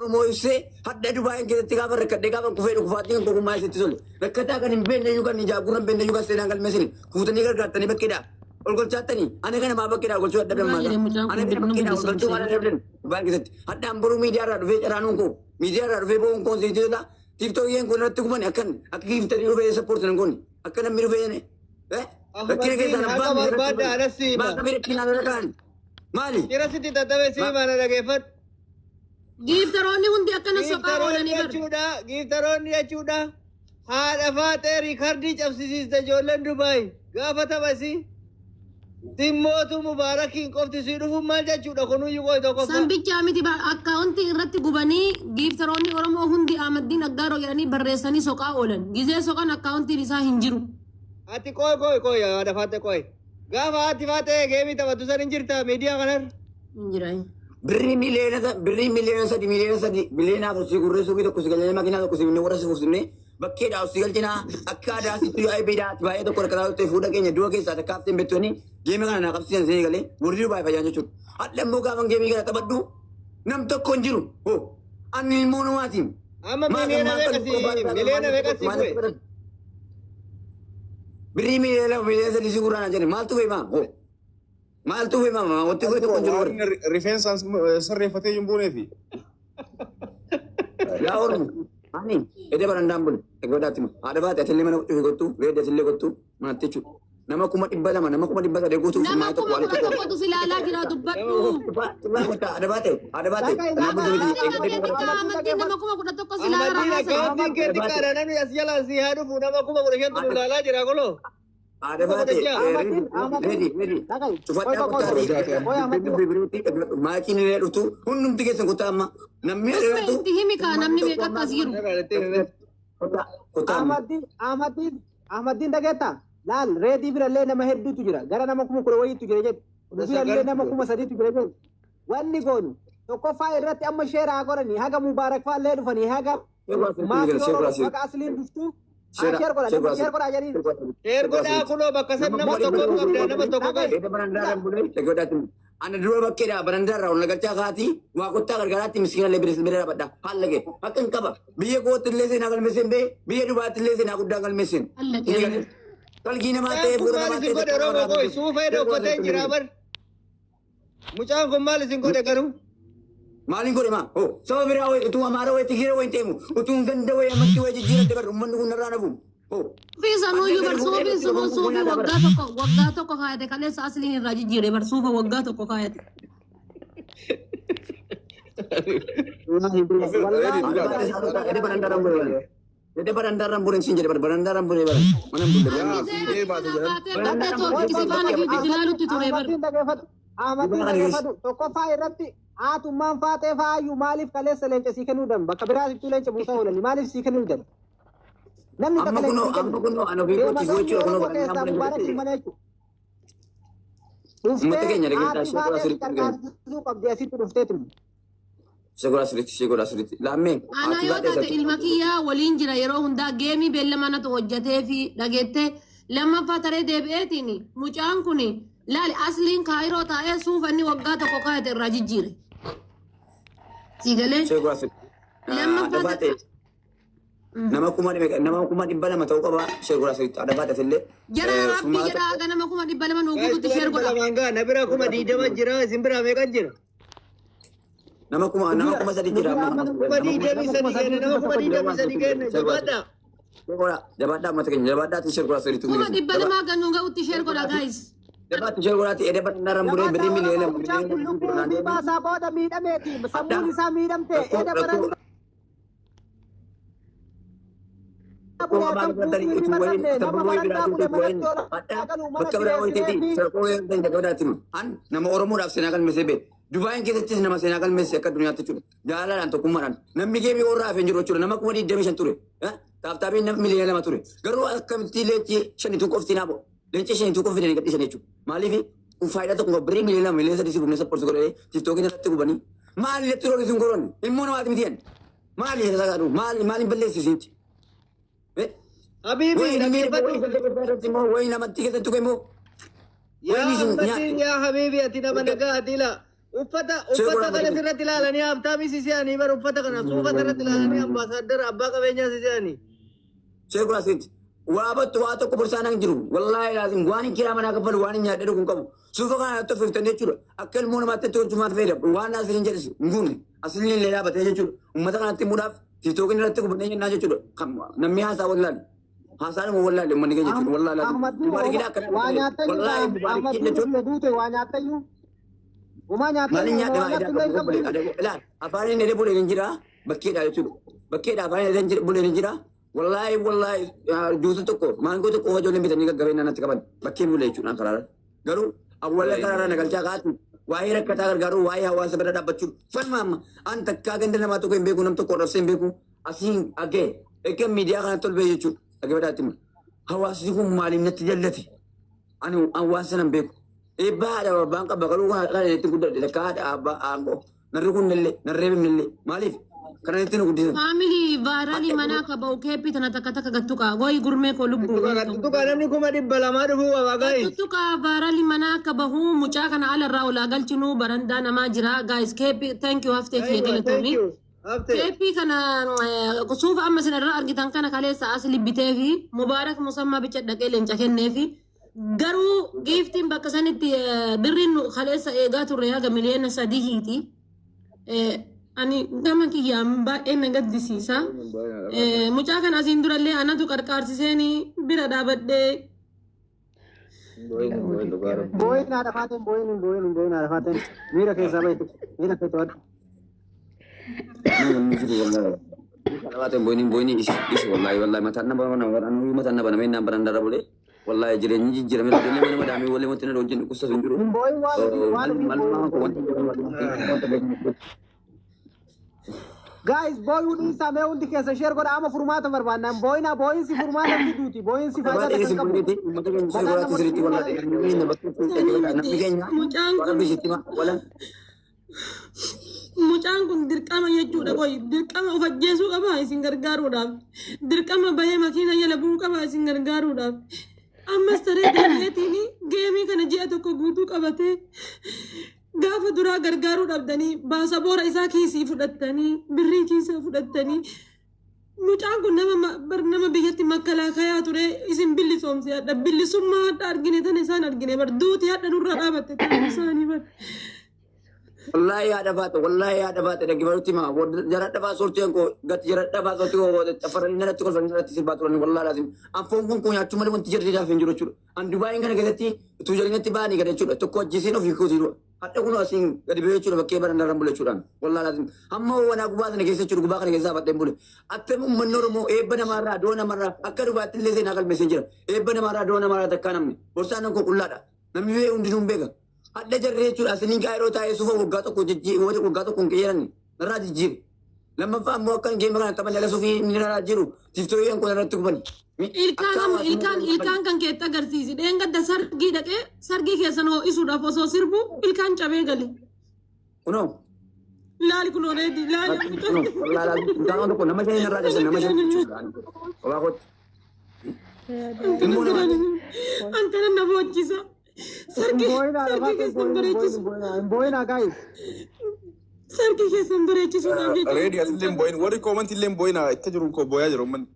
Oromoo ibsee hadda Dubaayin keessatti gaafa rakkadhee gaafa kufee dhukufaatii kan tokkummaa isitti tole. Rakkataa kan hin beekne iyyuu kan ijaa gurra hin beekne iyyuu kan seenaan galmeessine kuutanii gargaartanii bakkeedhaa. Ol golchaattanii ana kana maa bakkeedhaa ol golchuu dadhabdan Maal jedhe maal? mucaan Ana kun kana nu bakkeedhaa ol bilisa golchuu maal obsee. dadhabdan Dubaayin keessatti. Haddaan boruu miidiyaa irraa dhufee caraanuun koo miidiyaa irraa dhufee bo'uun koo sitti tola. Tiktookiin kun irratti guban akkan akka giiftanii dhufee sappoorti nan goone akka namni dhufee rakkina Ahmadiin keessaan haqa abbaan barbaadda anas siima. maal qabee rakkinaan irra kaan maali? Jira sitti tattabe siima na dhageeffadhu. Giiftaroonni hundi akkana soqaa Giiftaroonni oolanii bar. jechuudha. Giiftaroonni jechuudha. Haadha faaxee riikardii cabsisiiste ijoolleen Dubaay gaafa taphasi. Timmootu Mubaarakiin qofti sii dhufuun maal jechuudha kunuyyuu qoy tokkoffaa. Sanbichaa miti akkaawuntii irratti gubanii giiftaroonni Oromoo hundi Ahmaddiin Aggaaroo jedhanii barreessanii soqaa oolan. Gizee soqan akkaawuntiin isaa hin jiru. Ati qoy qoy qoy haadha faaxee qoy. Gaafa haati faaxee geemii taphattu san hin jirta miidiyaa kanarra. Hin jira. Birrii miliyoona birrii miliyoona 3 miliyoona 3 miliyoona 4 si gurree suuqii tokko si galchine makiinaa tokko si binne warra si fuusinne bakkeedhaa si galchinaa akka aadaa sitti yoo aybeedhaa ati baay'ee tokko rakkataa turte fuudha keenya du'a keessaa takka hafteen beektonni geemii kana naa qabsiisan seenee galee warri Dubaay fayyaan jechuudha. Hadha immoo gaafan geemii kana taphadhu nam tokko hin jiru. Hoo ani ilmoo namaatiin. Amma miliyoona meeqa si miliyoona meeqa si bu'e? Birrii miliyoona 2 miliyoona 3 si gurraa naan jedhe maaltu feemaa? Hoo maaltu feemaa? Wanti fe'e tokko hin jiru warri. Waan rifeensaan sirreeffatee hin buuneefi. Yaa Oromo, ani edee barandaan bule, eegdadaatti ma. Haadha baate atillee mana dhufe kottu, reeddi atillee kottu, manatti jechuudha. Nama 200,000, nama 300,000 guutuuf Nama maa tokko kuma waan kudha tokko. tokkotu si ilaalaa jira dubbadhu. Kottaa, haadha baate, haadha baate. Kanaaf bulchu miti, Akkaawuntiin eegdadee kee xiqqaa Ahmaddiin nama 11,000 si ilaalaa Ahmadiin haasa'e. akkaawuntiin kee xiqqaadha namni as jalaa si haa dhufu nama 15,000tu nu ilaalaa jira koloo. Haadha baate, reedi, reedi. Cufadhaa kottaa, dubbi maakiin illee dhuftu, hundumti keessan kottaa amma. Namni Usme dheeratu. itti himi kaa namni meeqatti as jiru. Kottaa, kottaa amma. Ahmadiin Ahmadiin Ahmadiin dhageetta laal reedii birallee nama hedduutu jira gara nama 10,000 wayiitu jira jedhu nu birallee nama 3,000tu jira jedhu wanni goonu tokkoffaa irratti amma sheeraa godhanii haga Mubaarak faallee dhufanii haga maatii Oromoo haga asliin dhuftu haa sheer godha nama sheer godhaa jedhanii Sheer godhaa kunoo bakka san nama tokko qabda nama tokko qabi. Ana dura bakkeedha barandaarraa ol nagalchaa kaatii waa kottaa gargaaraatti miskiina illee bira bira dhaabadha. Haala kee akka hin qaba. Biyya kootti illee seenaa galmeesseen bee biyya Dubaatti illee seenaa guddaa galmeesseen. Haala kee. Qalgii namaa ta'ee Mucaan kun fuula maal namaa isin godhe Oromoo ta'ee. koo suufee dhokfatee jira bar. Mucaan kun maal isin godhe garuu? Maaliin godhe maa? Hoo saba biraa wayi utuu Amaara wayi Tigiraa wayi hin teemu utuu ganda wayi amantii wayi jijjiiradde bar uummanni kun narraa nafu. Hoo Suufii sanuyyuu bar suufii sunuu suufii waggaa tokko waggaa tokko kaayate kaleessa asliin irraa jijjiire bar suufa waggaa tokko kaayate. Wallaahi Edee barandaarraan bulee Edee barandaarraan bulee siin jedhe barandaarraan bulee baran mana hin bulle. Yaa fiigee baate jedhan. Baatee baatee toofiki si faana fiigee ilaalutti ture bar. Ahmadiin dhageeffadhu Ahmadiin dhageeffadhu tokkoffaa irratti haatummaan faaxee faayyuu maaliif kaleessa leenca sii kennuu dan bakka biraa sittuu leenca buusaa oolanii maaliif sii kennuu dan namni Amma takka kunoo leenca sii amma kennu kunoo ana ofii deema kootiif sabni jechuudha kunoo Oromoo keessaa barandaan bulee Mubaarak jedhe. mana jechuudha. Uummata Dhuftee keenya dhageettaa haati ishee godhaa faaxee si sirriitti argina. qarqaarsisuu qabdi asitti dhufteetu. Ishee godhaa sirriitti ishee godhaa sirriitti. Laammee Ana haati yoo baatee taate ilma kiyyaa waliin jira yeroo hundaa geemii beellama natu hojjetee fi dhageette lammaffaa taree deebi'eetiin mucaan kun laali asliin kaayiroo taa'ee suufa inni waggaa tokko kaayate irraa jijjiire. Siigalee ishee godhaa sirriitti. Haadha lammaffaa baatee nama nama 200,000 ta'uu qaba ishee godhaa sirriitti. Haadha baatee illee. jara rabbii jedhaa haga nama 200,000 nuu Guys guututti kuma sheer dhibba godha. lamaan gaa na bira 20,000 jira isin bira meeqa jira? Nama kuma nama 3,000 jira. 23,000 kenna nama 23,000 kenna jabaadhaa. Jabaadhaa uummata keenya jabaadhaa ishee godhaa sirriitti. 200,000 haga nuu ga'utti sheer godha guys. Jabaadhaa ishee godhaatti edee barandaarraan bulee Jabaadhaa birrii miliyoona Oromoo mucaan kun lubbuu ofii baasaa booda miidhameeti sammuun isaa miidhamte eda Rakkoo barandaa bulee akkam guutuu hin barbaanne nama barandaa bule manatti ol galu mana bakka biraa kireessineefi wayiteeti sarqoo jabaadhaatti an nama Oromoodhaaf seenaa galmeessee bee Dubaayin keessattis nama seenaa galmeesse akka addunyaatti jechuudha. Jaalalaan tokkummaadhaan namni geemii warra hafee jiru jechuudha. Nama 25,000 ture. Taaftaabiin nama miliyoona 2 ture. Garuu akkamitti leenci shanitu qofti naa bo'u. Leenci shanitu qofti fidanii gadhiisan jechuudha. Maaliif kun faayidaa tokko birrii miliyoona 2 miliyoona 3 si gubnee sappoorti godhee tiktookiin irratti gubanii maali jetti roon isin goron ilmoo namaati miti maali maali maali balleessisiinti. Habiibi Wayi namni dhaggeeffadhu. wayi namatti keessattu immoo Yaa Ahmadiin yaa Habiibi ati nama nagaa ati ila Uffata kana sirratti ilaalanii habtaamii sisi'anii bara uffata kana suufa irratti ilaalanii ambaasaaddara abbaa qabeenyaa sisi'anii. Sheekul asitti waa battu waa tokko borsaan hin jiru. Wallaahi laazim waan hin kiraa manaa kaffalu waan hin nyaadhe dhugu hin qabu. Suufa kana natti offiftanii jechuudha. Akka ilmoo namaatti itti hojjumaaf fayyadamu. Waan asiliin jedhisu hin guunne. Asiliin illee dhaabatee jechuudha. Uummata kanatti himuudhaaf tiktookiin irratti gubannee jennaan jechuudha. Namni haasaa wallaalle. Haasaan immoo wallaalle uummanni keenya jechuudha. Wallaahi laazim. Mubaarikiin akkana. Waa nyaattayyuu Wallaahi mubaarikiin jechuudha. duute waa nyaattayyuu. Gumaa Maal nyaattayyuu nyaadhe waa nyaattu illee hin qabdu. Ilaal afaan inni buleen hin jira bakkeedha jechuudha. Bakkeedha afaan inni buleen hin jira. Wallaahi wallaahi juusu tokko maangoo tokko qofa ijoolleen bitanii gaggabeen naannatti qaban bakkeen bulee jechuudha karaara. Garuu awwaala karaara nagalchaa kaatu waa'ee rakkataa gargaaru waa'ee hawaasa bira dhaabbachuu falma amma an takkaa ganda namaa tokko hin beeku nam tokko arrabsee hin beeku asiin agee eegee miidiyaa kanatti ol ba'e jechuudha. Dhaggeeffadhaatti hima. Hawaasni kun maaliif natti jallate? Ani hawaasa nan beeku. Eebbaa haadha abbaan qaba garuu kana itti guddadhe takka haadha abbaa aangoo narri kun nillee narree bimnillee maaliif kana itti nu guddisan. Faamilii vaaraalii manaa kaba'u keeppii tana takka takka gattuqa goyi gurmee koo lubbuu. Tuqa namni 200,000 dhufuu qaba guys. Tuttuqa vaaraalii manaa akka bahu mucaa kana alarraa olaa galchinuu barandaa namaa jira guys keeppii thank you haftee kee Thank galatoomii. you. Haftee. Keeppii kana suufa amma isin irraa argitan kana kaleessa as libbitee fi Mubaarak Musammaa bicha dhaqee leenca kennee fi garuu giiftiin bakka sanitti birriin nu kaleessa eegaa turre haga 3 miliyoona. Ani gama kiyyaan baay'ee na gaddisiisa. Mucaa kana asiin durallee anatu qarqaarsiseen bira dhaabadhee Booyin haadha faateen booyin booyin booyin haadha faateen miira keessaa bahe miira kee to'adhu. Booyin booyin isi wallahi wallahi mataan na bana mataan na bana meenaan barandaa bulee wallahi jireenyi jijjiirame ijoollee mana madaamii walii wanti na wajjin dhukkubsatu hin jiru. Hin booyin waan waan Maal Guys, booyuu dhiisaa mee hundi keessa share godha amma furmaata barbaanna. Booyina booyinsi furmaata fiduuti. Booyinsi faayidaa takka hin qabu. Mucaan kun dirqama jechuudha qoy dirqama of ajjeesuu qaba isin gargaaruudhaaf dirqama bahee makiina jala bu'uu qaba isin gargaaruudhaaf ammas taree deebi'eetiin geemii kana ji'a tokko guutuu qabatee gaafa duraa gargaaruu dhabdanii baasaboora isaa kiisii fudhattanii birrii kiisii fudhattanii mucaan kun nama bar nama biyyatti makkalaakayaa ture isin billisoomse hadha billisummaa hadha argine tan isaan argine bar duuti hadha nurra dhaabatte tan isaanii bar. Wallahi haadha baate wallahi haadha baate dhaggeeffachuutti hima jara dhabaa soortii koo gati jara dhabaa soortii koo xafaranii narratti kolfanii narratti sirbaa turanii wallahi laazim an foon kun koo nyaachuu malee wanti jarri daaf hin jiru jechuudha. An Dubaayin kana keessatti utuu jalinatti ba'anii gad jechuudha tokko ajjeeseen ofii kootii dura hadha kun asiin gadi ba'ee jechuudha bakkee baran bule jechuudhaan wallahi laazim hamma wanaa gubaa sana keessa jechuudha gubaa kana keessaa baddeen bule attam uummanni Oromoo eebba namaarraa doo namarraa akka Dubaatti illee seenaa galmeessee jira eebba namaarraa doo namarraa takkaa namni borsaan koo qullaadha namni bee hundinuu hin beeka. Hadda jarri jechuudha asiniin kaayiroo taa'ee suufa waggaa tokko waggaa tokko hin qeeranne narraa jijjiire. Lammaffaa immoo akka geema kana taphan jala suufii inni narraa jiru tiftooyyeen kun irratti gubani. Ilkaan ilkaan ilkaan kan keetti agarsiisi. Dheengadda sargii dhaqee sargii keessan ho'isuudhaaf osoo sirbu ilkaan cabee gale. Kunoo. Laali kun oreedi laali. Kunoo wallaahi ilkaan tokko nama shanii narraa cabsan nama shanii jechuudha. Kophaa kootti. An kana na boochisa. Sargii sargii keessan bareechisu. Booyinaa guys. Sargii keessan bareechisuudhaaf jecha. Reedi asillee hin boo'in warri koomantii illee hin boo'in itti jiru koo boo'aa jiru uummanni.